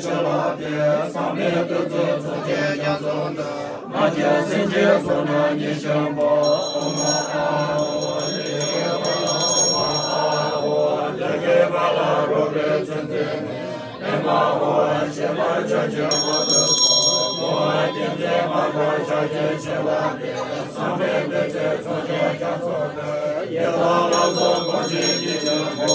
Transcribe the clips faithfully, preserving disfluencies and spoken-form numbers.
ཆེ་ལགས་ཏེ། བསམ་པའི་བདུད་རྩི་ཚོགས་ཀྱི་རྒྱ་མཚོ་འདི། མ་སྐྱེས་སེམས་ཅན་ཚོགས་རྣམས་ཉིད་སྐྱོབ་པ། ཨོཾ་ཨཱཿཧཱུྃ། ཨོཾ་ཨཱཿཧཱུྃ། བདེ་དགེ་དཔལ་ལ་རོལ་པའི་མཚོན་ཚེ་ནས། ཨེ་མ་ཧོ། བྱེ་བ་ཕྱོགས་ཀྱི་བར་དུ་སོང་། ཨོཾ་ཏིང་འཛིན་མ་དང་ཕྱོགས་ཀྱི་བྱེ་བ་ཏེ། བསམ་པའི་བདུད་རྩི་ཚོགས་ཀྱི་རྒྱ་མཚོ་འདི། ཡི་དྭགས་ལ་སོགས་འཁོར་བཅས་ཉིད་སྐྱོབ་པ།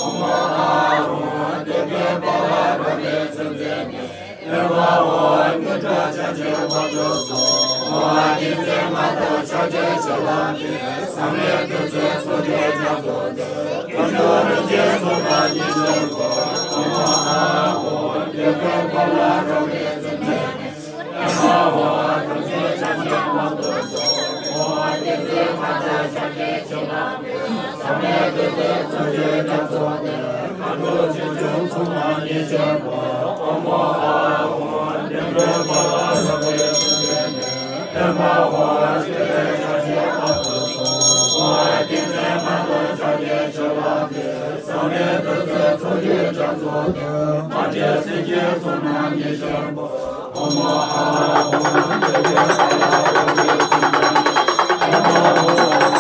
ཨོཾ་ཨཱཿཧཱུྃ། བདེ་དགེ་དཔལ་ལ་རོལ་པའི་མཚོན་ཚེ་ནས། ཨེ་མ་ཧོ། དངོས་གྲུབ་ཕྱོགས་ཀྱི་བར་དུ་སོང་། ཨོཾ་ཏིང་འཛིན་མ་དང་ཕྱོགས་ཀྱི་བྱེ་བ་ཏེ། བསམ་པའི་བདུད་རྩི་ཚོགས་ཀྱི་རྒྱ་མཚོ་འདི། ཀུན་འདུས་རིན་ཆེན་ཚོགས་རྣམས་ཉིད་སྐྱོབ་པ། ཨོཾ་ཨཱཿཧཱུྃ། བདེ་དགེ་དཔལ་ལ་རོལ་པའི་མཚོན་ཚེ། ཨེ་མ་ཧོ། ཐམས་ཅད་ཕྱོགས་ཀྱི་བར་དུ་སོང་། ཨོཾ་ཏིང་འཛིན་མ་དང་ཕྱོགས་ཀྱི་བྱེ་བ་ཏེ། བསམ་པའི་བདུད་རྩི་ཚོགས་ཀྱི་རྒྱ་མཚོ་འདི། མཁའ་འགྲོ་ཆོས་སྐྱོང་ཚོགས་རྣམས་ཉིད་སྐྱོབ་པ། ཨོཾ་ཨཱཿཧཱུྃ། བདེ་དགེ་དཔལ་ལ་རོལ་པའི་མཚོན་ཚེ་ནས། ཨེ་མ་ཧོ། ཞི་བདེ་ཕྱོགས་ཀྱི་བར་དུ་སོང་། ཨོཾ་ཏིང་འཛིན་མ་དང་ཕྱོགས་ཀྱི་བྱེ་བ་ཏེ། བསམ་པའི་བདུད་རྩི་ཚོགས་ཀྱི་རྒྱ་མཚོ་འདི། མ་སྐྱེས་སེམས་ཅན་ཚོགས་རྣམས་ཉིད་སྐྱོབ་པ། ཨོཾ་ཨཱཿཧཱུྃ། བདེ་དགེ་དཔལ་ལ་རོལ་པའི་མཚོན་ཚེ་ནས། ཨེ་མ་ཧོ། ལྟོས་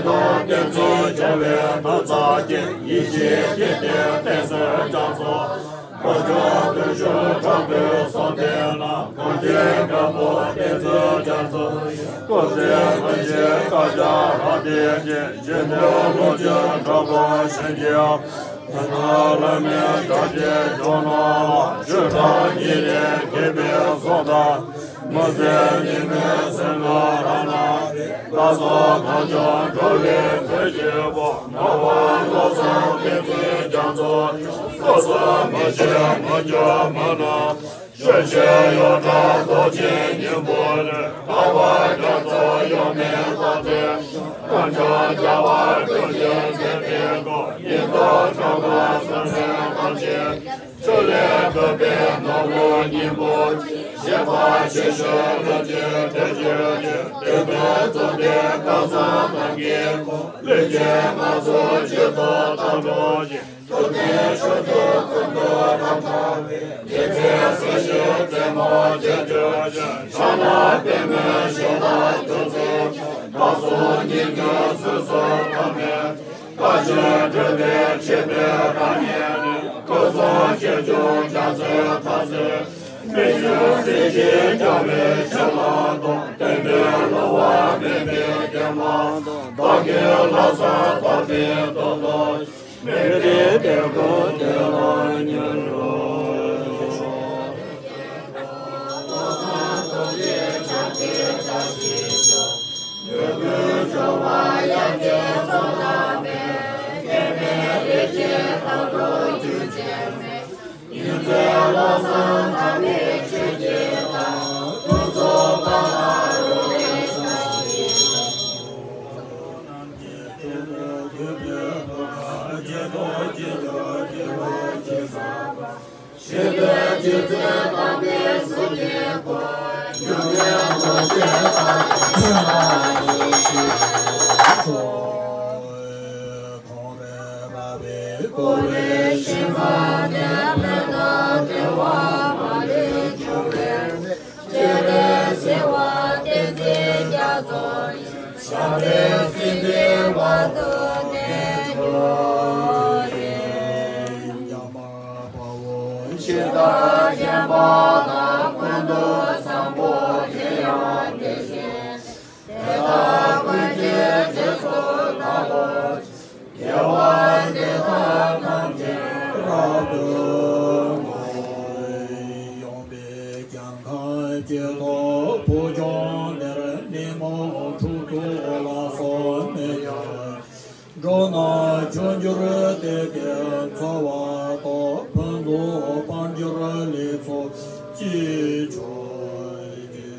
དང་བསྟན་འཛིན་སྦྱོར་བའི་ཐབས་རྩ་ཆེན། ཡེ་ཤེས་ཀྱི་རྟེན་བསྟན་སྲིད་རྒྱ་མཚོ། འཕགས་མཆོག་བདུད་ཕྱོགས་དྲག་པོའི་གཟའ་སྟེང་ན། གངས་ཅན་བདག་པོ་བསྟན་འཛིན་རྒྱ་མཚོ། སྐུ་ཚེ་ཀུན་གྱི་བཀའ་རྒྱ་རབ་བརྟན་ཅིང་། གཞན་དོན་ལོངས་སྤྱོད་དྲག་པོ་གཞན་གྱིས། ད་ལྟ་བླ་མའི་ཞབས་ཕྱི་འབྱོར་གནང་བ། ཆོས་གྲྭ་ཉིད་ནས་དགེ་འཕེལ་སོགས་དང་། མ་ཟད་ཉི་མའི་སེམས་ཁར་རང་སྣང་རིག། ལྷག་བསམ་གང་བྱུང་འགྲོ་བའི་དོན་བྱེད་པ། ནང་པ་བློ་བཟང་བསྟན་འཛིན་རྒྱ་མཚོ། བློ་བཟང་མ་བྱེད་མ་སྐྱོ་མ་ན། ཆོས་ཀྱི་གཡུ་སྒྲ་རྡོ་རྗེའི་སྙིང་པོ་ལས། ལྷག་པར་རྒྱ་མཚོ་གཡོ་མེད་རྟགས་མཚན། རྣམ་འབྱོར་རྒྱལ་བ་ཀུན་གྱི་མཛད་པའི་སྐུ། ཡིན་མདོག་ཁྲ་བོ་བསམ་གཏན་ཐམས་ཅད། ཆོས་ལས་བཀོད་པའི་ནོར་བུ་སྙིང་པོ་ཆེ། གཞན་ཕན་ཆེ་ཤོས་ལྷུན་གྱིས་གྲུབ་གྱུར་ཅིག་དེ་ལྟར་རྫོགས་པའི་སྐལ་བཟང་རྣམས་ཀྱི་སྐུ། ལྷུན་གྱིས་ང་ཚོ་སྤྱི་ཚོགས་དང་འགྲོགས་ཤིང་། ཐུབ་བསྟན་ཆོས་སྡུད་ཀུན་ཏུ་རབ་གྲགས་པའི། དགེ་མཚན་ས་གཞིའི་རྩེ་མོར་རྒྱས་གྱུར་ཅིག་ཕྱག་ན་པདྨོའི་ཞལ་དང་ཐུགས་རྗེའི་ཕྱག་སོགས་ཉིད་ཀྱི་གཟུགས་སུ་བཀའ་མའི། བཀའ་ཆོས་སྒྲུབ་པའི་ཆེད་དུ་རང་ཉིད་ནས། སྐུ་གསུང་ཆོས་སྐྱོང་རྒྱ་མཚོའི་ཐང་སེ། མི་འགྱུར་གཟི་བརྗིད་རྒྱ་མའི་ཆུ་ལ་དོང་། བསྟན་པའི་བསླུ་བ་མེད་པའི་དགེ་མ་དང་། བདག་གི་ལྷག་བསམ་དག་པའི་དོན་དུ། མི་ཕམ་དེར་ཀུན་དེ་ལ་མྱུར་འགྲོ། སྤྱན་རས་གཟིགས་དབང་བསྟན་འཛིན་རྒྱ་མཚོ་ཡི། ཞབས་པད་སྲིད་མཐའི་བར་དུ་བརྟན་གྱུར་ཅིག་ཉམས་པ་པོ་ཇི་ལྟར་བརྒྱན་པ་དང་། ཀུན་ཏུ་བཟང་པོ་དེ་ཡང་དེ་བཞིན། དེ་དག་ཀུན་གྱི་རྗེས་སུ་བདག་སློབ་ཅིང་། དགེ་བ་འདི་དག་ཐམས་ཅད་རབ་ཏུ་བསྔོ། ཡངས་པའི་གྱང་ཁ་བརྒྱད་ཐོག་བོད་ལྗོངས་འདིར། ནད་མུག་འཁྲུག་རྩོད་ལ་སོགས་མེད་པར། འགྲོ་རྣམས་འབྱུང་འགྱུར་བདེ་སྐྱིད་འཚོ་བ་དང་། ཕུན་ཚོགས་འཕེལ་འགྱུར་ལེགས་ཚོགས་ཅི་འབྱོར་གྱིས།